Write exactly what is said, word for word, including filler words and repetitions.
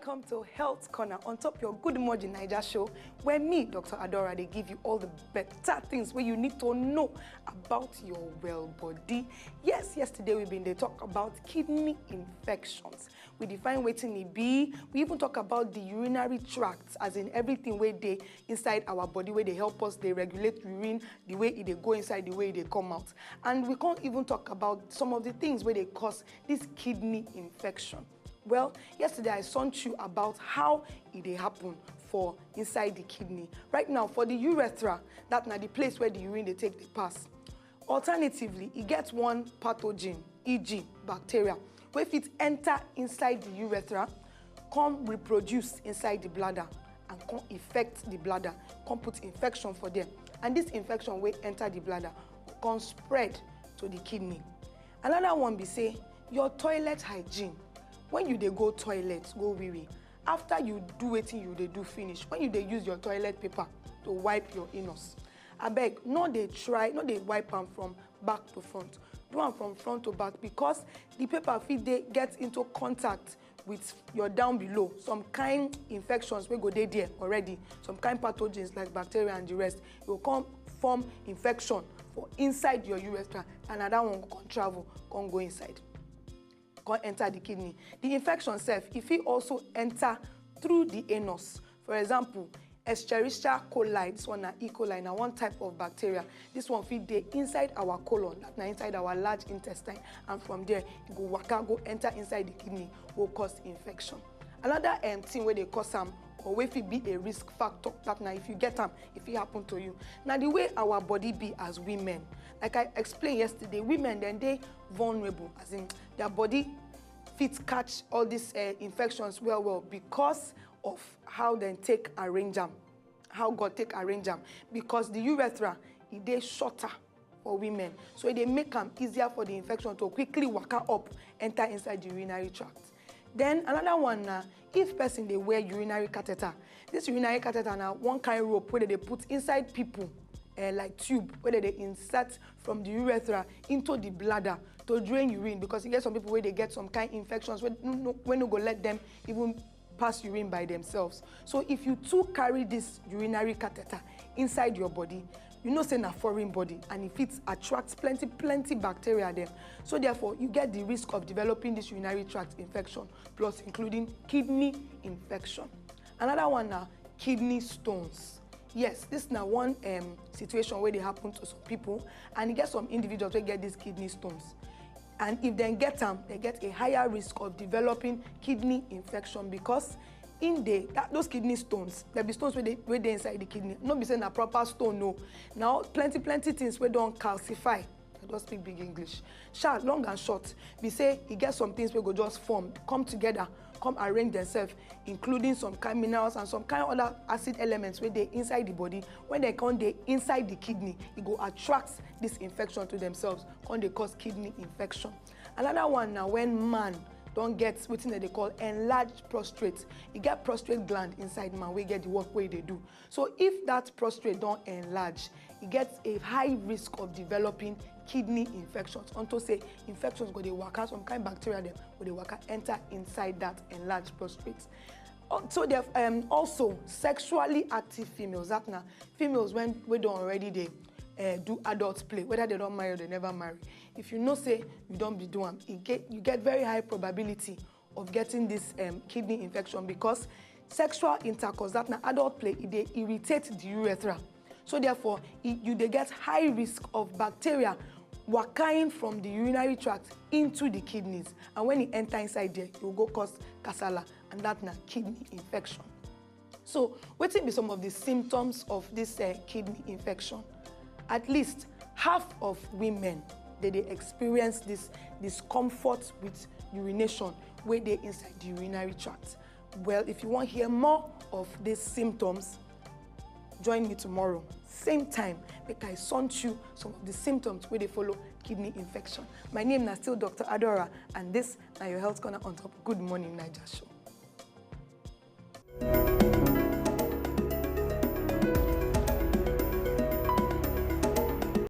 Come to Health Corner on top your Good Morning Naija show, where me, Doctor Adora, they give you all the better things where you need to know about your well body. Yes, yesterday we been they talk about kidney infections. We define wetin e be. We even talk about the urinary tract, as in everything where they inside our body, where they help us, they regulate urine, the way it they go inside, the way it they come out. And we can't even talk about some of the things where they cause this kidney infection. Well, yesterday I sent you about how it they happen for inside the kidney. Right now, for the urethra, that na the place where the urine they take the pass. Alternatively, it gets one pathogen, e g bacteria, where fit enter inside the urethra, come reproduce inside the bladder, and come infect the bladder, come put infection for there. And this infection will enter the bladder, come spread to the kidney. Another one be say your toilet hygiene. When you they go toilet, go wee wee. After you do wetin you they do finish, when you they use your toilet paper to wipe your anus, I beg, no they try, no they wipe am from back to front. Do am from front to back, because the paper fit they get into contact with your down below. Some kind infections will go there there already. Some kind pathogens like bacteria and the rest will come form infection for inside your urethra, and another one can travel, can go inside, can enter the kidney. The infection self, if it also enter through the anus, for example, Escherichia coli, this one na E. coli, na one type of bacteria. This one fit dey inside our colon, that na inside our large intestine, and from there, it go waka, go enter inside the kidney, go cause infection. Another um, thing where they cause am, or where fit be a risk factor, that now if you get am, if it happen to you. Now the way our body be as women, like I explained yesterday, women then they vulnerable, as in their body fit catch all these uh, infections well well because of how they take arrange am, how God take arrange am, because the urethra, it dey shorter for women, so it dey make am easier for the infection to quickly waka up, enter inside the urinary tract. Then another one na if person they wear urinary catheter. This urinary catheter na one kind rope where they put inside people, uh, like tube, where they insert from the urethra into the bladder to drain urine, because you get some people where they get some kind infections where no, no, where no go let them even pass urine by themselves. So if you too carry this urinary catheter inside your body, you know say na foreign body, and if it attracts plenty plenty bacteria them, so therefore you get the risk of developing this urinary tract infection, plus including kidney infection. Another one na kidney stones. Yes, this na one um, situation where they happen to some people, and you get some individuals where get these kidney stones. And if they get them, they get a higher risk of developing kidney infection, because in the that, those kidney stones, there be stones where they where they inside the kidney. No be saying a proper stone, no. Now plenty plenty things where don't calcify. I don't speak big English. Sha, long and short, we say you get some things we go just form, come together, come arrange themselves, including some kind minerals and some kind other acid elements where they inside the body. When they come they inside the kidney, it go attract this infection to themselves, come they cause kidney infection. Another one now when man don't get something that they call enlarged prostate. You get prostate gland inside man, we get the work where they do. So if that prostate don't enlarge, it gets a high risk of developing kidney infections. Unto say infections go they work out some kind bacteria them go they work out enter inside that enlarged prostate. Uh, so they um, also sexually active females. That now females when we don't already they uh, do adult play, whether they don't marry or they never marry. If you know say you don't be doing, you get you get very high probability of getting this um, kidney infection, because sexual intercourse, that na adult play, it dey irritate the urethra. So therefore, it, you dey get high risk of bacteria wakaing from the urinary tract into the kidneys, and when it enter inside there, it will go cause kasala, and that na kidney infection. So wetin be some of the symptoms of this uh, kidney infection? At least half of women they dey experience this discomfort with urination where they inside the urinary tract. Well, if you want to hear more of these symptoms, join me tomorrow same time, make I send you some of the symptoms where they follow kidney infection. My name is still Dr. Adora, and this now your health corner on top Good Morning Naija show.